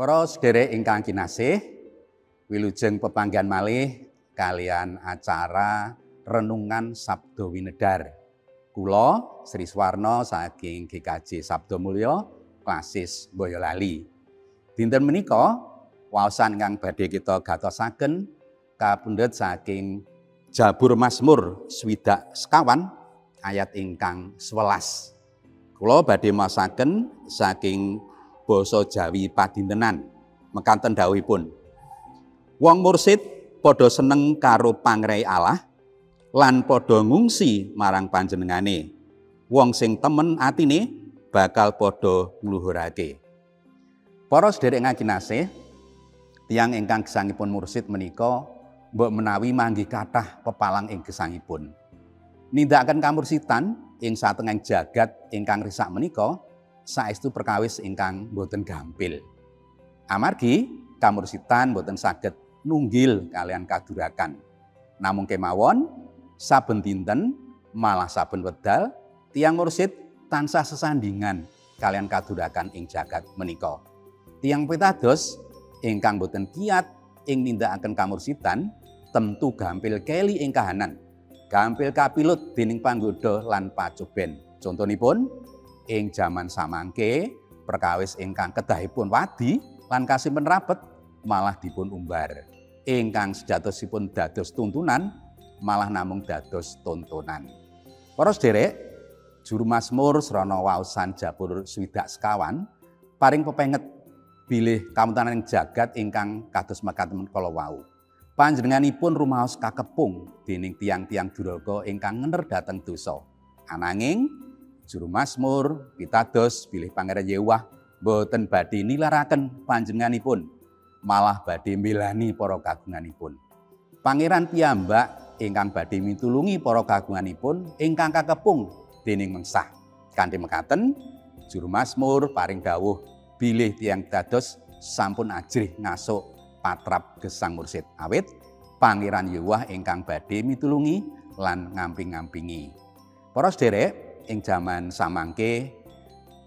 Para sederek ingkang kinasih, wilujeng pepanggihan malih kalian acara Renungan Sabda Winedhar. Kula Sri Suwarno saking GKJ Sabda Mulya, Klasis Boyolali. Dinten menika waosan ingkang badhe kita gatosaken kapundhut saking Jabur Mazmur 69 ayat ingkang 11. Kula badhe maosaken saking basa Jawi padintenan. Mekanten dawuhipun. Wong mursid padha seneng karo pangrehi Allah lan padha ngungsi marang panjenengane. Wong sing temen atine bakal padha ngluhurake. Para sederek kinasih, tiyang ingkang gesangipun mursid menika mbok menawi manggih kathah pepalang ing gesangipun. Nindakaken kamursitan ing satengahing jagat ingkang risak menika saestu perkawis ingkang boten gampil. Amargi kamursitan boten saged nunggil kalian kadurakan. Namung kemawon saben dinten malah saben wedal tiyang mursid tansah sesandingan kalian kadurakan ing jagat menika. Tiyang pitados ingkang boten kiat ing nindakaken kamursitan tentu gampil keli ing kahanan, gampil kapilut dening panggoda lan pacoben. Contonipun ing jaman samangke perkawis ingkang kedahipun wadi lan kasimpen rapet malah dipun umbar. Ingkang sejatosipun dados tuntunan malah namung dados tontonan. Para sederek, juru Mazmur srana waosan Jabur 69 paring pepenget bilih kawontenan jagat ingkang kados mekaten kala wau. Panjenenganipun rumaos kakepung dening tiang-tiang duraka ingkang ngener dhateng dosa. Ananging juru Mazmur pitados bilih Pangeran Yewah boten badhe nilaraken panjenenganipun, malah badhe mbelani para kagunganipun. Pangeran piyambak ingkang badhe mitulungi para kagunganipun ingkang kakepung dening mengsah. Kanthi mekaten juru Mazmur paring dawuh bilih tiyang dados sampun ajrih ngasuk patrap gesang mursid, awit Pangeran Yewah ingkang badhe mitulungi lan ngamping-ngampingi. Para sederek, ing jaman samangke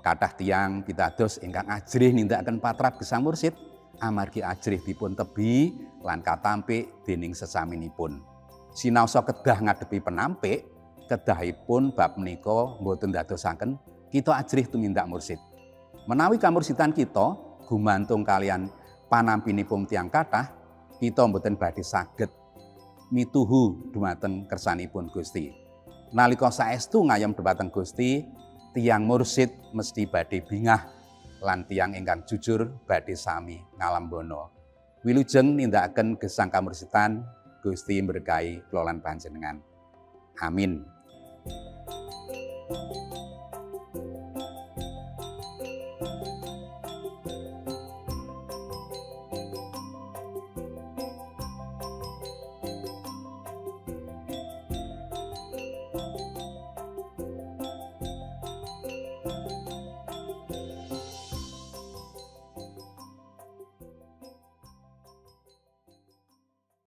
kathah tiyang pitados ingkang ajrih nindakaken patrap gesang mursid amargi ajrih dipun tebi lan katampik dening sesaminipun. Sinaosa kedah ngadepi penampik, kedahipun bab menika mboten dadosaken kita ajrih tumindak mursid. Menawi kamursitan kita gumantung kalian panampinipun tiyang kathah, kita mboten badhe saged mituhu dumateng kersanipun Gusti. Nalika saestu ngayom dhumateng Gusti, tiyang mursid mesti badhe bingah lan tiyang ingkang jujur badhe sami ngalambono. Wilujeng nindakaken gesang kamursitan, Gusti berkahi kula lan panjenengan. Amin.